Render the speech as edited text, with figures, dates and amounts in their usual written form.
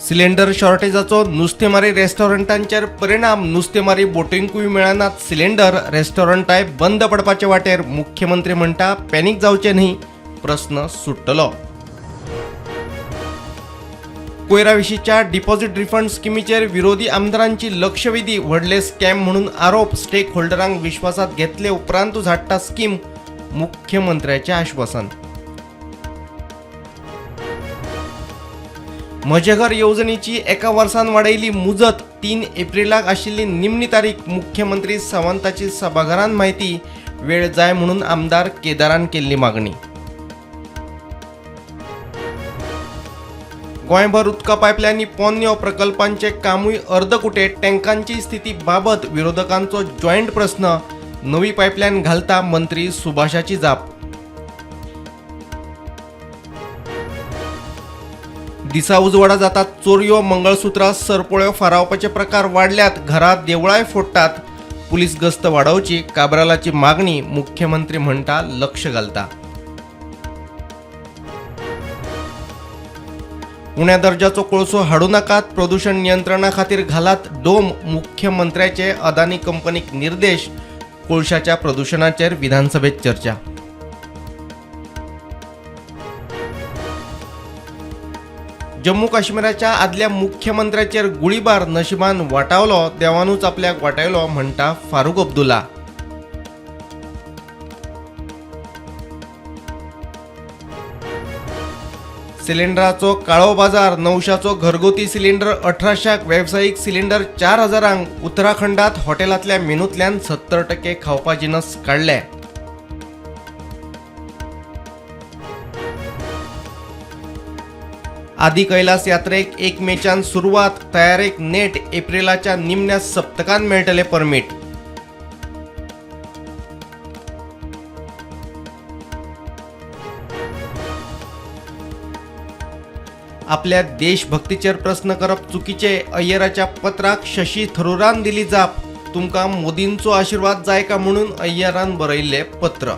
Cylinder शॉर्टेजाचो नुस्तेमारी रेस्टॉरंटांचेर परिणाम. नुस्तेमारी बोटींकूय मेळनात सिलिंडर. रेस्टॉरंटाय बंद पडपाचे वाटेर. मुख्यमंत्री म्हणटा पॅनीक जावचें न्ही, प्रस्न सुट्टलो. कोयरा विशींच्या डिपॉझिट रिफंड स्किमीचेर विरोधी आमदारांची लक्षवेधी. व्हडले स्कॅम म्हणून आरोप. स्टेक होल्डरांक विश्वासात घेतले उपरांतूच हाडटा स्कीम, मुख्यमंत्र्याचें आश्वासन. म्हजें घर येवजणेची एका वर्सान वाडयली मुजत. 3 एप्रिलाक आशिल्ली निमणी तारीख. मुख्यमंत्री सावंताची सभाघरांत म्हायती. वेळ जाय म्हणून आमदार केदारान केल्ली मागणी. गोंयभर उदका पायपलायनी पोन्न्यो, प्रकल्पांचे कामूय अर्दकुटे. टँकांची स्थिती बाबत, विरोधकांचो जॉयंट प्रस्न. नवी पायपलायन घालता, मंत्री सुभाषाची जाप. दिसा उजवाडा जातात चोरयो मंगळसूत्रां, सरपळ्यो फारावपाचे प्रकार वाडल्यात. घरां देवळांय फोडटात. पुलीस गस्त वाडोवची, काब्रालाची मागणी. मुख्यमंत्री म्हणटा लक्ष घालता. उण्या दर्जाचो कोळसो हाडूं नाकात, प्रदूशण नियंत्रणा खातीर घालात डोम, मुख्यमंत्र्याचे अदानी कंपनीक निर्देश. कोळशाच्या प्रदूशणाचेर विधानसभेत चर्चा. जम्मू काश्मीराच्या आदल्या मुख्यमंत्र्याचेर गुळीबार. नशिबान वाटावलो, देवानूच आपल्याक वाटायलो म्हणटा फारूक अब्दुल्ला. सिलिंडराचो काळो बाजार. 900चो घरगुती सिलिंडर 1800, वेवसायीक सिलिंडर 4000. उत्तराखंडात हॉटेलांतल्या मेनूंतल्यान 70% खावपा जिनस काडले. आदी कैलास यात्रेक 1 मेच्यान सुरवात. तयारेक नेट. एप्रिलाच्या निमण्या सप्तकांत मेळटले परमीट. आपल्या देशभक्तीचेर प्रस्न करप चुकीचे, अय्यराच्या पत्राक शशी थरुरान दिली जाप. तुमकां मोदींचो आशिर्वाद जाय का म्हणून अय्यरान बरयल्लें पत्र.